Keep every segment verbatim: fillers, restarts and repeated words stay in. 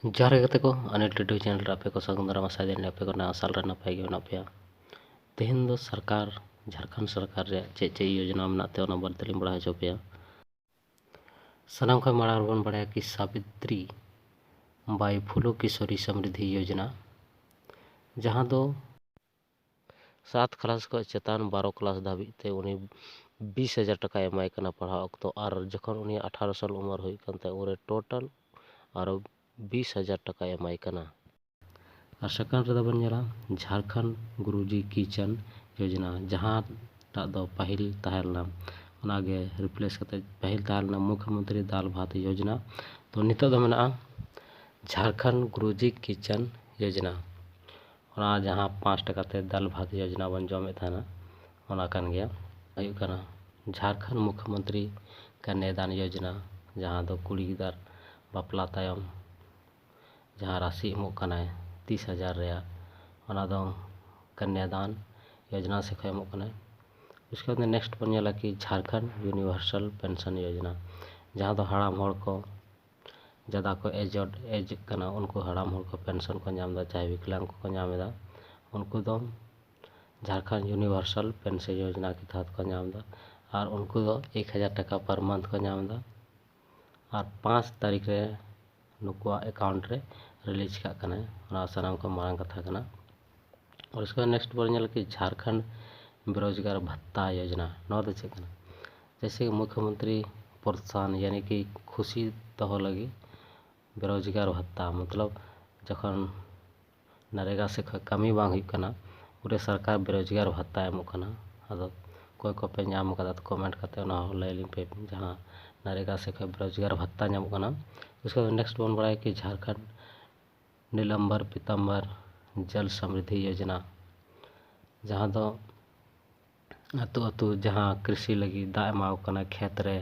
ᱡᱚᱦᱟᱨ ᱜᱮ ᱜᱟᱛᱮ ᱠᱚ, ᱟᱱᱤᱞ ᱴᱩᱰᱩ ᱪᱮᱱᱮᱞ ᱨᱮ ᱟᱯᱮ ᱠᱚ ᱥᱟᱹᱜᱩᱱ ᱫᱟᱨᱟᱢ᱾ ᱟᱥᱟᱭ ᱫᱟᱹᱧ ᱟᱯᱮ ᱠᱚ ᱱᱟᱭ ᱟᱥᱟᱞ ᱨᱮ ᱱᱟᱯᱟᱭ ᱜᱮ ᱢᱮᱱᱟᱜ ᱯᱮᱭᱟ᱾ ᱛᱮᱦᱮᱧ ᱫᱚ ᱥᱚᱨᱠᱟᱨ, ᱡᱷᱟᱲᱠᱷᱚᱸᱰ ᱥᱚᱨᱠᱟᱨ ᱨᱮᱭᱟᱜ ᱪᱮᱫ ᱪᱮᱫ ᱭᱳᱡᱚᱱᱟ ᱢᱮᱱᱟᱜ ᱛᱮ ᱚᱱᱟ ᱵᱟᱨᱮ ᱛᱮᱞᱤᱧ ᱵᱟᱲᱟᱭ ᱦᱚᱪᱚ ᱯᱮᱭᱟ᱾ ᱥᱟᱱᱟᱢ ᱠᱷᱚᱱ ᱢᱟᱲᱟᱝ ᱨᱮᱵᱚᱱ ᱵᱟᱲᱟᱭᱟ ᱠᱤ ᱥᱟᱵᱤᱛᱨᱤ ᱵᱟᱭ ᱯᱷᱩᱞᱳ ᱠᱤᱥᱳᱨᱤ ᱥᱚᱢᱨᱤᱫᱷᱤ ᱭᱳᱡᱚᱱᱟ, ᱡᱟᱦᱟᱸ ᱫᱚ ᱥᱟᱛ ᱠᱞᱟᱥ ᱠᱷᱚᱱ ᱪᱮᱛᱟᱱ ᱵᱟᱨᱚ ᱠᱞᱟᱥ ᱫᱷᱟᱹᱵᱤᱡ ᱛᱮ ᱩᱱᱤ ᱵᱤᱥ ᱦᱟᱡᱟᱨ ᱴᱟᱠᱟᱭ ᱮᱢᱟᱭ ᱠᱟᱱᱟ ᱯᱟᱲᱦᱟᱣ ᱚᱠᱛᱚ, ᱟᱨ ᱡᱚᱠᱷᱚᱱ ᱩᱱᱤ ᱟᱴᱷᱟᱨᱚ ᱥᱟᱞ ᱩᱢᱮᱨ ᱦᱩᱭᱩᱜ ᱠᱟᱱ ᱛᱟᱭᱟ ᱩᱱᱨᱮ ᱴᱳᱴᱟᱞ ᱟᱨᱚ ᱵᱤᱥ ᱦᱟᱡᱟᱨ ᱴᱟᱠᱟᱭ ᱮᱢᱟᱭ ᱠᱟᱱᱟ᱾ ᱟᱨ ᱥᱮᱠᱮᱱᱰ ᱨᱮᱫᱚ ᱵᱚᱱ ᱧᱮᱞᱟ ᱡᱷᱟᱲᱠᱷᱚᱸᱰ ᱜᱩᱨᱩᱡᱤ ᱠᱤᱪᱟᱱ ᱭᱳᱡᱚᱱᱟ, ᱡᱟᱦᱟᱸᱴᱟᱜ ᱫᱚ ᱯᱟᱹᱦᱤᱞ ᱛᱟᱦᱮᱸ ᱞᱮᱱᱟ, ᱚᱱᱟᱜᱮ ᱨᱤᱯᱞᱮᱥ ᱠᱟᱛᱮ ᱯᱟᱹᱦᱤᱞ ᱛᱟᱦᱮᱸ ᱞᱮᱱᱟ ᱢᱩᱠᱷᱭᱚᱢᱚᱱᱛᱨᱤ ᱫᱟᱞ ᱵᱷᱟᱛ ᱭᱳᱡᱚᱱᱟ᱾ ᱛᱚ ᱱᱤᱛᱚᱜ ᱫᱚ ᱢᱮᱱᱟᱜᱼᱟ ᱡᱷᱟᱲᱠᱷᱚᱸᱰ ᱜᱩᱨᱩᱡᱤ ᱠᱤᱪᱟᱱ ᱭᱳᱡᱚᱱᱟ᱾ ᱚᱱᱟ ᱡᱟᱦᱟᱸ ᱯᱟᱸᱪ ᱴᱟᱠᱟ ᱛᱮ ᱫᱟᱞ ᱵᱷᱟᱛ ᱭᱳᱡᱚᱱᱟ ᱵᱚᱱ ᱡᱚᱢᱮᱫ ᱛᱟᱦᱮᱱᱟ, ᱚᱱᱟ ᱠᱟᱱ ᱜᱮᱭᱟ᱾ ᱦᱩᱭᱩᱜ ᱠᱟᱱᱟ ᱡᱷᱟᱲᱠᱷᱚᱸᱰ ᱢᱩᱠᱷᱭᱚᱢᱚᱱᱛᱨᱤ ᱠᱟᱱᱭᱟᱫᱟᱱ ᱭᱳᱡᱚᱱᱟ, ᱡᱟᱦᱟᱸ ᱫᱚ ᱠᱩᱲᱤ ᱜᱤᱫᱟᱹᱨ ᱵᱟᱯᱞᱟ ᱛᱟᱭᱚᱢ ᱡᱟᱦᱟᱸ ᱨᱟᱥᱤ ᱮᱢᱚᱜ ᱠᱟᱱᱟᱭ ᱛᱤᱥ ᱦᱟᱡᱟᱨ ᱨᱮᱭᱟᱜ, ᱚᱱᱟ ᱫᱚ ᱠᱟᱱᱭᱟᱫᱟᱱ ᱭᱳᱡᱚᱱᱟ ᱥᱮᱫ ᱠᱷᱚᱱ ᱮᱢᱚᱜ ᱠᱟᱱᱟᱭ᱾ ᱩᱥᱠᱮ ᱵᱟᱫ ᱱᱮᱠᱥᱴ ᱵᱚᱱ ᱧᱮᱞᱟ ᱠᱤ ᱡᱷᱟᱲᱠᱷᱚᱸᱰ ᱭᱩᱱᱤᱵᱷᱟᱨᱥᱟᱞ ᱯᱮᱱᱥᱚᱱ ᱭᱳᱡᱚᱱᱟ, ᱡᱟᱦᱟᱸ ᱫᱚ ᱦᱟᱲᱟᱢ ᱦᱚᱲ ᱠᱚ, ᱡᱟᱫᱟ ᱠᱚ ᱮᱡᱚᱰ ᱮᱡᱽ ᱠᱟᱱᱟ, ᱩᱱᱠᱩ ᱦᱟᱲᱟᱢ ᱦᱚᱲ ᱠᱚ ᱯᱮᱱᱥᱚᱱ ᱠᱚ ᱧᱟᱢ ᱮᱫᱟ, ᱪᱟᱦᱮ ᱵᱤᱠᱞᱟᱝ ᱠᱚᱠᱚ ᱧᱟᱢ ᱮᱫᱟ, ᱩᱱᱠᱩ ᱫᱚ ᱡᱷᱟᱲᱠᱷᱚᱸᱰ ᱭᱩᱱᱤᱵᱷᱟᱨᱥᱟᱞ ᱯᱮᱱᱥᱚᱱ ᱭᱳᱡᱚᱱᱟ ᱠᱮ ᱛᱟᱦᱟᱛ ᱠᱚ ᱧᱟᱢ ᱮᱫᱟ᱾ ᱟᱨ ᱩᱱᱠᱩ ᱫᱚ ᱮᱠ ᱦᱟᱡᱟᱨ ᱴᱟᱠᱟ ᱯᱟᱨ ᱢᱟᱱᱛᱷ ᱠᱚ ᱧᱟᱢ ᱮᱫᱟ᱾ ᱟᱨ ᱯᱟᱸᱪ ᱛᱟᱹᱨᱤᱠᱷ ᱨᱮ ᱱᱩᱠᱩᱣᱟᱜ ᱮᱠᱟᱣᱩᱱᱴ ᱨᱮ ᱨᱤᱞᱤᱡᱽ ᱠᱟᱜ ᱠᱟᱱᱟᱭ᱾ ᱚᱱᱟ ᱥᱟᱱᱟᱢ ᱠᱷᱚᱱ ᱢᱟᱨᱟᱝ ᱠᱟᱛᱷᱟ ᱠᱟᱱᱟ᱾ ᱟᱨ ᱩᱥᱠᱮ ᱵᱟᱫ ᱱᱮᱠᱥᱴ ᱵᱚᱱ ᱧᱮᱞᱟ ᱠᱤ ᱡᱷᱟᱲᱠᱷᱚᱸᱰ ᱵᱮᱨᱳᱡᱽᱜᱟᱨ ᱵᱷᱟᱛᱟ ᱭᱳᱡᱚᱱᱟ, ᱱᱚᱣᱟ ᱫᱚ ᱪᱮᱫ ᱠᱟᱱᱟ? ᱡᱮᱭᱥᱮ ᱠᱤ ᱢᱩᱠᱷᱭᱚᱢᱚᱱᱛᱨᱤ ᱯᱨᱚᱛᱥᱟᱦᱚᱱ, ᱭᱟᱱᱤ ᱠᱤ ᱠᱷᱩᱥᱤ ᱫᱚᱦᱚ ᱞᱟᱹᱜᱤᱫ ᱵᱮᱨᱳᱡᱽᱜᱟᱨ ᱵᱷᱟᱛᱟ, ᱢᱚᱛᱞᱚᱵ ᱡᱚᱠᱷᱚᱱ ᱱᱟᱨᱮᱜᱟ ᱥᱮᱫ ᱠᱷᱚᱱ ᱠᱟᱹᱢᱤ ᱵᱟᱝ ᱦᱩᱭᱩᱜ ᱠᱟᱱᱟ, ᱩᱱᱨᱮ ᱥᱚᱨᱠᱟᱨ ᱵᱮᱨᱳᱡᱽᱜᱟᱨ ᱵᱷᱟᱛᱟ ᱮᱢᱚᱜ ᱠᱟᱱᱟ᱾ ᱟᱫᱚ ᱚᱠᱚᱭ ᱠᱚᱯᱮ ᱧᱟᱢ ᱠᱟᱫᱟ, ᱠᱚᱢᱮᱱᱴ ᱠᱟᱛᱮ ᱚᱱᱟ ᱦᱚᱸ ᱞᱟᱹᱭ ᱟᱹᱞᱤᱧ ᱯᱮ, ᱡᱟᱦᱟᱸ ᱱᱟᱨᱮᱜᱟ ᱥᱮᱫ ᱠᱷᱚᱱ ᱵᱮᱨᱳᱡᱽᱜᱟᱨ ᱵᱷᱟᱛᱟ ᱧᱟᱢᱚᱜ ᱠᱟᱱᱟ᱾ ᱩᱥᱠᱮ ᱵᱟᱫ ᱱᱮᱠᱥᱴ ᱵᱚᱱ ᱵᱟᱲᱟᱭᱟ ᱠᱤ ᱡᱷᱟᱲᱠᱷᱚᱸᱰ ᱱᱤᱞᱟᱢᱵᱟᱨ ᱯᱤᱛᱟᱢᱵᱟᱨ ᱡᱚᱞ ᱥᱚᱢᱨᱤᱫᱷᱤ ᱭᱳᱡᱚᱱᱟ, ᱡᱟᱦᱟᱸ ᱫᱚ ᱟᱹᱛᱩ ᱟᱹᱛᱩ ᱡᱟᱦᱟᱸ ᱠᱨᱤᱥᱤ ᱞᱟᱹᱜᱤᱫ ᱫᱟᱜ ᱮᱢᱟᱣ ᱠᱟᱱᱟ ᱠᱷᱮᱛ ᱨᱮ,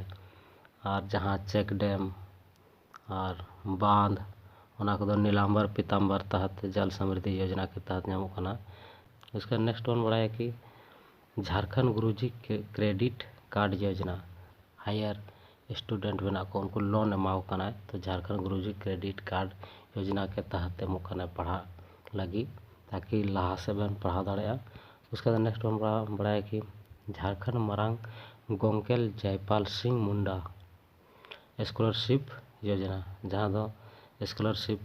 ᱟᱨ ᱡᱟᱦᱟᱸ ᱪᱮᱠ ᱰᱮᱢ ᱟᱨ ᱵᱟᱸᱫᱷ, ᱚᱱᱟ ᱠᱚᱫᱚ ᱱᱤᱞᱟᱢᱵᱟᱨ ᱯᱤᱛᱟᱢᱵᱟᱨ ᱛᱟᱦᱟᱛ ᱡᱚᱞ ᱥᱚᱢᱨᱤᱫᱷᱤ ᱭᱳᱡᱚᱱᱟ ᱠᱮ ᱛᱟᱦᱟᱛ ᱧᱟᱢᱚᱜ ᱠᱟᱱᱟ᱾ ᱩᱥᱠᱮ ᱱᱮᱠᱥᱴ ᱵᱚᱱ ᱵᱟᱲᱟᱭᱟ ᱠᱤ ᱡᱷᱟᱲᱠᱷᱚᱸᱰ ᱜᱩᱨᱩᱡᱤ ᱠᱨᱮᱰᱤᱴ ᱠᱟᱨᱰ ᱭᱳᱡᱚᱱᱟ, ᱦᱟᱭᱟᱨ ᱥᱴᱩᱰᱮᱱᱴ ᱢᱮᱱᱟᱜ ᱠᱚ, ᱩᱱᱠᱩ ᱞᱳᱱ ᱮᱢᱟ ᱠᱚ ᱠᱟᱱᱟᱭ᱾ ᱛᱚ ᱡᱷᱟᱲᱠᱷᱚᱸᱰ ᱜᱩᱨᱩᱡᱤ ᱠᱨᱮᱰᱤᱴ ᱠᱟᱨᱰ ᱭᱳᱡᱽᱱᱟ ᱠᱮ ᱛᱟᱦᱟᱛ ᱮᱢᱚᱜ ᱠᱟᱱᱟᱭ ᱯᱟᱲᱦᱟᱜ ᱞᱟᱹᱜᱤᱫ, ᱛᱟᱠᱤ ᱞᱟᱦᱟ ᱥᱮᱫ ᱵᱮᱱ ᱯᱟᱲᱦᱟᱣ ᱫᱟᱲᱮᱭᱟᱜᱼᱟ᱾ ᱩᱥᱠᱮ ᱵᱟᱫ ᱱᱮᱠᱥᱴ ᱵᱚᱱ ᱵᱟᱲᱟ-, ᱵᱟᱲᱟᱭᱟ ᱠᱤ ᱡᱷᱟᱲᱠᱷᱚᱸᱰ ᱢᱟᱨᱟᱝ ᱜᱚᱝᱠᱮᱞ ᱡᱚᱭᱯᱟᱞ ᱥᱤᱝ ᱢᱩᱱᱰᱟ ᱥᱠᱚᱞᱟᱨᱥᱤᱯ ᱭᱳᱡᱽᱱᱟ, ᱡᱟᱦᱟᱸ ᱫᱚ ᱥᱠᱚᱞᱟᱨᱥᱤᱯ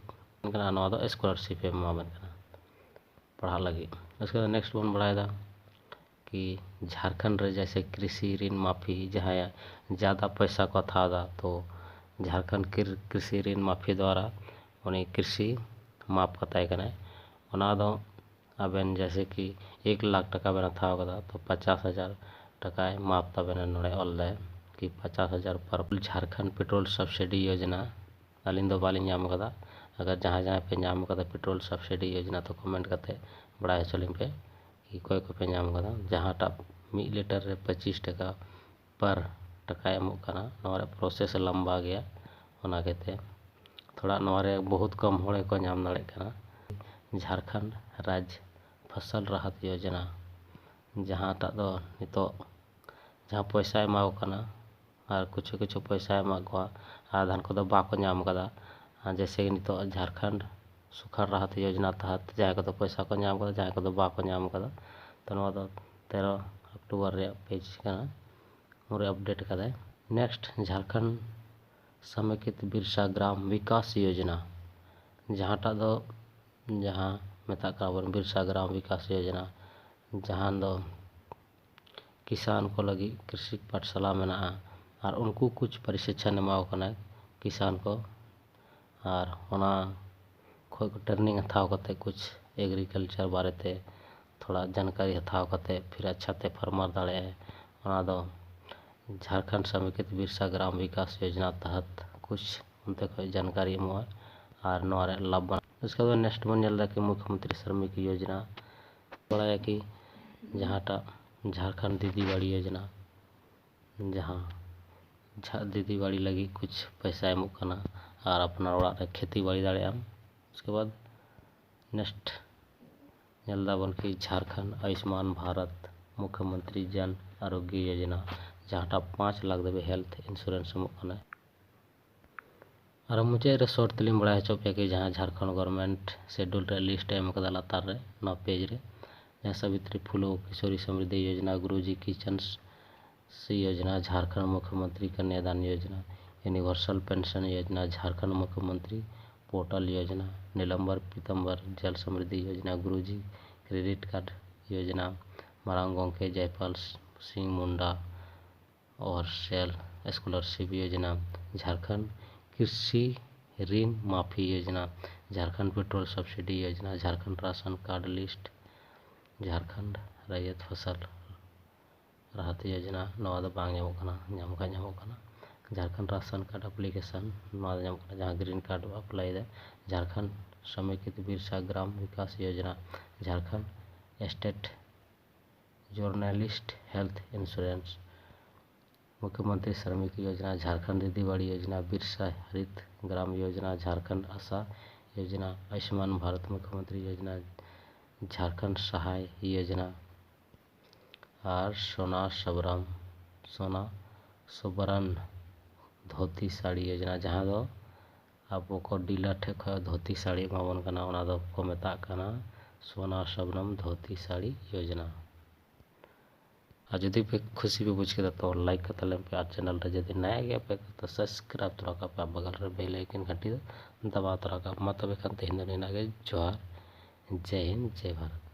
ᱠᱟᱱᱟ, ᱱᱚᱣᱟ ᱫᱚ ᱥᱠᱚᱞᱟᱨᱥᱤᱯ ᱮ ᱮᱢᱟᱵᱮᱱ ᱠᱟᱱᱟ ᱯᱟᱲᱦᱟᱜ ᱞᱟᱹᱜᱤᱫ᱾ ᱩᱥᱠᱮ ᱵᱟᱫ ᱱᱮᱠᱥᱴ ᱵᱚᱱ ᱵᱟᱲᱟᱭᱮᱫᱟ ᱠᱤ ᱡᱷᱟᱲᱠᱷᱚᱸᱰ ᱨᱮ ᱡᱮᱭᱥᱮ ᱠᱨᱤᱥᱤ ᱨᱤᱱ ᱢᱟᱯᱷᱤ ᱡᱟᱦᱟᱸᱭᱟᱜ ᱡᱟᱫᱟ ᱯᱚᱭᱥᱟ ᱠᱚ ᱦᱟᱛᱟᱣ ᱮᱫᱟ, ᱛᱚ ᱡᱷᱟᱲᱠᱷᱚᱸᱰ ᱠᱨᱤ-, ᱠᱨᱤᱥᱤ ᱨᱤᱱ ᱢᱟᱯᱷᱤ ᱫᱣᱟᱨᱟ ᱩᱱᱤ ᱠᱨᱤᱥᱤ ᱢᱟᱯ ᱠᱟᱛᱟᱭ ᱠᱟᱱᱟᱭ᱾ ᱚᱱᱟ ᱫᱚ ᱟᱵᱮᱱ ᱡᱮᱭᱥᱮ ᱠᱤ ᱮᱠ ᱞᱟᱠᱷ ᱴᱟᱠᱟ ᱵᱮᱱ ᱦᱟᱛᱟᱣ ᱠᱟᱫᱟ, ᱛᱚ ᱯᱚᱪᱟᱥ ᱦᱟᱡᱟᱨ ᱴᱟᱠᱟᱭ ᱢᱟᱯ ᱛᱟᱵᱮᱱᱟ᱾ ᱱᱚᱰᱮ ᱚᱞ ᱫᱟᱭ ᱠᱤ ᱯᱚᱪᱟᱥ ᱦᱟᱡᱟᱨ ᱯᱟᱨ ᱡᱷᱟᱲᱠᱷᱚᱸᱰ ᱯᱮᱴᱨᱳᱞ ᱥᱟᱵᱥᱤᱰᱤ ᱭᱳᱡᱽᱱᱟ, ᱟᱹᱞᱤᱧ ᱫᱚ ᱵᱟᱹᱞᱤᱧ ᱧᱟᱢ ᱠᱟᱫᱟ᱾ ᱟᱜᱟᱨ ᱡᱟᱦᱟᱸᱭ ᱡᱟᱦᱟᱸᱭ ᱯᱮ ᱧᱟᱢ ᱠᱟᱫᱟ ᱯᱮᱴᱨᱳᱞ ᱥᱟᱵᱥᱤᱰᱤ ᱭᱳᱡᱽᱱᱟ, ᱛᱚ ᱠᱚᱢᱮᱱᱴ ᱠᱟᱛᱮ ᱵᱟᱲᱟᱭ ᱦᱚᱪᱚ ᱞᱤᱧ ᱯᱮ ᱠᱤ ᱚᱠᱚᱭ ᱠᱚᱯᱮ ᱧᱟᱢ ᱠᱟᱫᱟ᱾ ᱡᱟᱦᱟᱸᱴᱟᱜ ᱢᱤᱫ ᱞᱤᱴᱟᱨ ᱨᱮ ᱯᱚᱸᱪᱤᱥ ᱴᱟᱠᱟ ᱯᱟᱨ ᱴᱟᱠᱟᱭ ᱮᱢᱚᱜ ᱠᱟᱱᱟ, ᱱᱚᱣᱟ ᱨᱮᱭᱟᱜ ᱯᱨᱚᱥᱮᱥ ᱞᱟᱢᱵᱟ ᱜᱮᱭᱟ, ᱚᱱᱟ ᱠᱟᱛᱮ ᱛᱷᱚᱲᱟ ᱱᱚᱣᱟ ᱨᱮ ᱵᱚᱦᱩᱛ ᱠᱚᱢ ᱦᱚᱲ ᱜᱮᱠᱚ ᱧᱟᱢ ᱫᱟᱲᱮᱭᱟᱜ ᱠᱟᱱᱟ᱾ ᱡᱷᱟᱲᱠᱷᱚᱸᱰ ᱨᱟᱡᱽ ᱯᱷᱚᱥᱚᱞ ᱨᱟᱦᱟᱛ ᱭᱳᱡᱽᱱᱟ, ᱡᱟᱦᱟᱸᱴᱟᱜ ᱫᱚ ᱱᱤᱛᱚᱜ ᱡᱟᱦᱟᱸ ᱯᱚᱭᱥᱟ ᱮᱢᱟ ᱠᱚ ᱠᱟᱱᱟ, ᱟᱨ ᱠᱤᱪᱷᱩ ᱠᱤᱪᱷᱩ ᱯᱚᱭᱥᱟ ᱮᱢᱟᱜ ᱠᱚᱣᱟ, ᱟᱨ ᱟᱫᱷᱟᱱ ᱠᱚᱫᱚ ᱵᱟᱠᱚ ᱧᱟᱢ ᱠᱟᱫᱟ᱾ ᱟᱨ ᱡᱮᱭᱥᱮ ᱠᱤ ᱱᱤᱛᱚᱜ ᱡᱷᱟᱲᱠᱷᱚᱸᱰ ᱥᱩᱠᱷᱟᱲ ᱨᱟᱦᱟᱛ ᱭᱳᱡᱽᱱᱟ ᱛᱟᱦᱟᱛ ᱡᱟᱦᱟᱸᱭ ᱠᱚᱫᱚ ᱯᱚᱭᱥᱟ ᱠᱚ ᱧᱟᱢ ᱠᱟᱫᱟ, ᱡᱟᱦᱟᱸᱭ ᱠᱚᱫᱚ ᱵᱟᱠᱚ ᱧᱟᱢ ᱠᱟᱫᱟ᱾ ᱛᱚ ᱱᱚᱣᱟ ᱫᱚ ᱛᱮᱨᱚ ᱚᱠᱴᱳᱵᱚᱨ ᱨᱮᱭᱟᱜ ᱯᱮᱡᱽ ᱠᱟᱱᱟ, ᱩᱱᱨᱮ ᱟᱯᱰᱮᱴ ᱠᱟᱫᱟᱭ᱾ ᱱᱮᱠᱥᱴ, ᱡᱷᱟᱲᱠᱷᱚᱸᱰ ᱥᱟᱢᱮᱠᱤᱛ ᱵᱤᱨᱥᱟ ᱜᱨᱟᱢ ᱵᱤᱠᱟᱥ ᱭᱳᱡᱽᱱᱟ, ᱡᱟᱦᱟᱸᱴᱟᱜ ᱫᱚ ᱡᱟᱦᱟᱸ ᱢᱮᱛᱟᱜ ᱠᱟᱱᱟ ᱵᱚᱱ ᱵᱤᱨᱥᱟ ᱜᱨᱟᱢ ᱵᱤᱠᱟᱥ ᱭᱳᱡᱽᱱᱟ, ᱡᱟᱦᱟᱸ ᱫᱚ ᱠᱤᱥᱟᱱ ᱠᱚ ᱞᱟᱹᱜᱤᱫ ᱠᱨᱤᱥᱤ ᱯᱟᱴᱥᱟᱞᱟ ᱢᱮᱱᱟᱜᱼᱟ, ᱟᱨ ᱩᱱᱠᱩ ᱠᱩᱪ ᱯᱨᱚᱥᱤᱠᱠᱷᱚᱱ ᱮᱢᱟ ᱠᱚ ᱠᱟᱱᱟ ᱠᱤᱥᱟᱱ ᱠᱚ, ᱟᱨ ᱚᱱᱟ ᱠᱷᱚᱡ ᱴᱨᱮᱱᱤᱝ ᱦᱟᱛᱟᱣ ᱠᱟᱛᱮ ᱠᱩᱪ ᱮᱜᱽᱨᱤᱠᱟᱞᱪᱟᱨ ᱵᱟᱨᱮᱛᱮ ᱛᱷᱚᱲᱟ ᱡᱟᱱᱠᱟᱨᱤ ᱦᱟᱛᱟᱣ ᱠᱟᱛᱮ ᱯᱷᱤᱨ ᱟᱪᱪᱷᱟ ᱛᱮ ᱯᱷᱟᱨᱢᱟᱨ ᱫᱟᱲᱮᱭᱟᱜᱼᱟᱭ᱾ ᱚᱱᱟ ᱫᱚ ᱡᱷᱟᱲᱠᱷᱚᱸᱰ ᱥᱟᱢᱮᱠᱤᱛ ᱵᱤᱨᱥᱟ ᱜᱨᱟᱢ ᱵᱤᱠᱟᱥ ᱭᱳᱡᱽᱱᱟ ᱛᱟᱦᱟᱛ ᱠᱩᱪ ᱚᱱᱛᱮ ᱠᱷᱚᱡ ᱡᱟᱱᱠᱟᱨᱤ ᱮᱢᱚᱜᱼᱟ ᱟᱨ ᱱᱚᱣᱟ ᱨᱮᱭᱟᱜ ᱞᱟᱵᱷ ᱵᱟᱱᱟᱜᱼᱟ᱾ ᱩᱥᱠᱮ ᱵᱟᱫ ᱱᱮᱠᱥᱴ ᱵᱚᱱ ᱧᱮᱞ ᱮᱫᱟ ᱠᱤ ᱢᱩᱠᱷᱭᱚᱢᱚᱱᱛᱨᱤ ᱥᱨᱚᱢᱤᱠ ᱭᱳᱡᱽᱱᱟ, ᱵᱟᱲᱟᱭᱟ ᱠᱤ ᱡᱟᱦᱟᱸᱴᱟᱜ ᱡᱷᱟᱲᱠᱷᱚᱸᱰ ᱫᱤᱫᱤ ᱵᱟᱲᱤ ᱭᱳᱡᱽᱱᱟ, ᱡᱟᱦᱟᱸ ᱡᱷᱟ-, ᱫᱤᱫᱤ ᱵᱟᱲᱤ ᱞᱟᱹᱜᱤᱫ ᱠᱩᱪ ᱯᱚᱭᱥᱟ ᱮᱢᱚᱜ ᱠᱟᱱᱟ ᱟᱨ ᱟᱯᱱᱟᱨ ᱚᱲᱟᱜ ᱨᱮ ᱠᱷᱮᱛᱤ ᱵᱟᱲᱤ ᱫᱟᱲᱮᱭᱟᱜ ᱟᱢ᱾ ᱩᱥᱠᱮ ᱵᱟᱫ ᱱᱮᱠᱥᱴ ᱧᱮᱞ ᱫᱟᱵᱚᱱ ᱠᱤ ᱡᱷᱟᱲᱠᱷᱚᱸᱰ ᱟᱭᱩᱥᱢᱟᱱ ᱵᱷᱟᱨᱚᱛ ᱢᱩᱠᱷᱭᱚᱢᱚᱱᱛᱨᱤ ᱡᱚᱱ ᱟᱨᱳᱜᱽᱭᱚ ᱭᱳᱡᱽᱱᱟ, ᱡᱟᱦᱟᱸᱴᱟᱜ ᱯᱟᱸᱪ ᱞᱟᱠᱷ ᱫᱷᱟᱹᱵᱤᱡ health insurance ᱮᱢᱚᱜ ᱠᱟᱱᱟᱭ᱾ ᱟᱨ ᱢᱩᱪᱟᱹᱫ ᱨᱮ short ᱛᱮᱞᱤᱧ ᱵᱟᱲᱟᱭ ᱦᱚᱪᱚ ᱯᱮᱭᱟ ᱠᱤ ᱡᱟᱦᱟᱸ ᱡᱷᱟᱲᱠᱷᱚᱸᱰ government schedule ᱨᱮ list ᱮ ᱮᱢ ᱠᱟᱫᱟ ᱞᱟᱛᱟᱨ ᱨᱮ ᱱᱚᱣᱟ page ᱨᱮ, ᱡᱟᱦᱟᱸ ᱥᱟᱵᱤᱛᱨᱤ ᱯᱷᱩᱞᱳ ᱠᱤᱥᱳᱨᱤ ᱥᱚᱢᱨᱤᱫᱷᱤ ᱭᱳᱡᱽᱱᱟ, ᱜᱩᱨᱩᱡᱤ ᱠᱤᱥᱟᱱ ᱥᱤ ᱭᱳᱡᱽᱱᱟ, Jharkhand ᱢᱩᱠᱷᱭᱚᱢᱚᱱᱛᱨᱤ ᱠᱟᱱᱭᱟᱫᱟᱱ ᱭᱳᱡᱽᱱᱟ, universal pension ᱭᱳᱡᱽᱱᱟ, Jharkhand ᱢᱩᱠᱷᱭᱚᱢᱚᱱᱛᱨᱤ portal ᱭᱳᱡᱽᱱᱟ, ᱱᱤᱞᱟᱢᱵᱟᱨ ᱯᱤᱛᱟᱢᱵᱟᱨ ᱡᱚᱞ ᱥᱚᱢᱨᱤᱫᱷᱤ ᱭᱳᱡᱽᱱᱟ, ᱜᱩᱨᱩᱡᱤ credit card ᱭᱳᱡᱽᱱᱟ, ᱢᱟᱨᱟᱝ ᱜᱚᱢᱠᱮ ᱡᱚᱭᱯᱟᱞ ᱥᱤᱝ ᱢᱩᱱᱰᱟ ᱚᱨᱥᱮᱞ scholarship ᱭᱳᱡᱽᱱᱟ, ᱡᱷᱟᱲᱠᱷᱚᱸᱰ ᱠᱨᱤᱥᱤ ᱨᱤᱱ ᱢᱟᱯᱷᱤ ᱭᱳᱡᱽᱱᱟ, Jharkhand petrol subsidy ᱭᱳᱡᱽᱱᱟ, Jharkhand ration card list, Jharkhand ᱨᱟᱭᱭᱚᱛ ᱯᱷᱚᱥᱚᱞ ᱨᱟᱦᱟᱛ ᱭᱳᱡᱽᱱᱟ, ᱱᱚᱣᱟ ᱫᱚ ᱵᱟᱝ ᱧᱟᱢᱚᱜ ᱠᱟᱱᱟ, ᱧᱟᱢ ᱠᱷᱟᱱ ᱧᱟᱢᱚᱜ ᱠᱟᱱᱟ᱾ ᱡᱷᱟᱲᱠᱷᱚᱸᱰ ration card application, ᱱᱚᱣᱟ ᱫᱚ ᱧᱟᱢᱚᱜ ᱠᱟᱱᱟ᱾ ᱡᱟᱦᱟᱸ green card ᱵᱚ apply ᱮᱫᱟ, ᱡᱷᱟᱲᱠᱷᱚᱸᱰ ᱥᱚᱢᱮᱠᱤᱛ ᱵᱤᱨᱥᱟ ᱜᱨᱟᱢ ᱵᱤᱠᱟᱥ ᱭᱳᱡᱽᱱᱟ, Jharkhand state journalist health insurance, ᱢᱩᱠᱷᱭᱚᱢᱚᱱᱛᱨᱤ ᱥᱨᱚᱢᱤᱠ ᱭᱳᱡᱽᱱᱟ, ᱡᱷᱟᱲᱠᱷᱚᱸᱰ ᱫᱤᱫᱤ ᱵᱟᱲᱤ ᱭᱳᱡᱽᱱᱟ, ᱵᱤᱨᱥᱟ ᱦᱟᱨᱤᱛ ᱜᱨᱟᱢ ᱭᱳᱡᱽᱱᱟ, ᱡᱷᱟᱲᱠᱷᱚᱸᱰ ᱟᱥᱟ ᱭᱳᱡᱽᱱᱟ, ᱟᱭᱩᱥᱢᱟᱱ ᱵᱷᱟᱨᱚᱛ ᱢᱩᱠᱷᱭᱚᱢᱚᱱᱛᱨᱤ ᱭᱳᱡᱽᱱᱟ, ᱡᱷᱟᱲᱠᱷᱚᱸᱰ ᱥᱟᱦᱟᱭ ᱭᱳᱡᱽᱱᱟ ᱟᱨ ᱥᱳᱱᱟ ᱥᱚᱵᱨᱟᱢ, ᱥᱳᱱᱟ ᱥᱚᱵᱨᱟᱱ ᱫᱷᱳᱛᱤ ᱥᱟᱹᱲᱤ ᱭᱳᱡᱽᱱᱟ, ᱡᱟᱦᱟᱸ ᱫᱚ ᱟᱵᱚ ᱠᱚ dealer ᱴᱷᱮᱱ ᱠᱷᱚᱱ ᱫᱷᱳᱛᱤ ᱥᱟᱹᱲᱤ ᱮᱢᱟᱵᱚᱱ ᱠᱟᱱᱟ, ᱚᱱᱟ ᱫᱚᱠᱚ ᱢᱮᱛᱟᱜ ᱠᱟᱱᱟ ᱥᱳᱱᱟ ᱥᱚᱵᱱᱚᱢ ᱫᱷᱳᱛᱤ ᱥᱟᱹᱲᱤ ᱭᱳᱡᱽᱱᱟ᱾ ᱟᱨ ᱡᱩᱫᱤ ᱯᱮ ᱠᱷᱩᱥᱤ ᱯᱮ ᱵᱩᱡᱽ ᱠᱮᱫᱟ ᱛᱚ like ᱠᱟᱛᱮ ᱞᱮᱱ ᱯᱮ, ᱟᱨ channel ᱨᱮ ᱡᱩᱫᱤ ᱱᱟᱭᱟ ᱜᱮᱭᱟ ᱯᱮ ᱛᱚ subscribe ᱛᱚᱨᱟ ᱠᱟᱜ ᱯᱮ, ᱟᱨ ᱵᱟᱜᱟᱞ ᱨᱮ bell icon ᱜᱷᱟᱹᱴᱤ ᱫᱚ ᱫᱟᱵᱟᱣ ᱛᱚᱨᱟ ᱠᱟᱜ ᱯᱮ᱾ ᱢᱟ ᱛᱚᱵᱮ ᱠᱷᱟᱱ ᱛᱮᱦᱮᱧ ᱫᱚ ᱱᱤᱱᱟᱹᱜ ᱜᱮ᱾ ᱡᱚᱦᱟᱨ, ᱡᱟᱭ ᱦᱤᱱᱫ, ᱡᱟᱭ ᱵᱷᱟᱨᱚᱛ᱾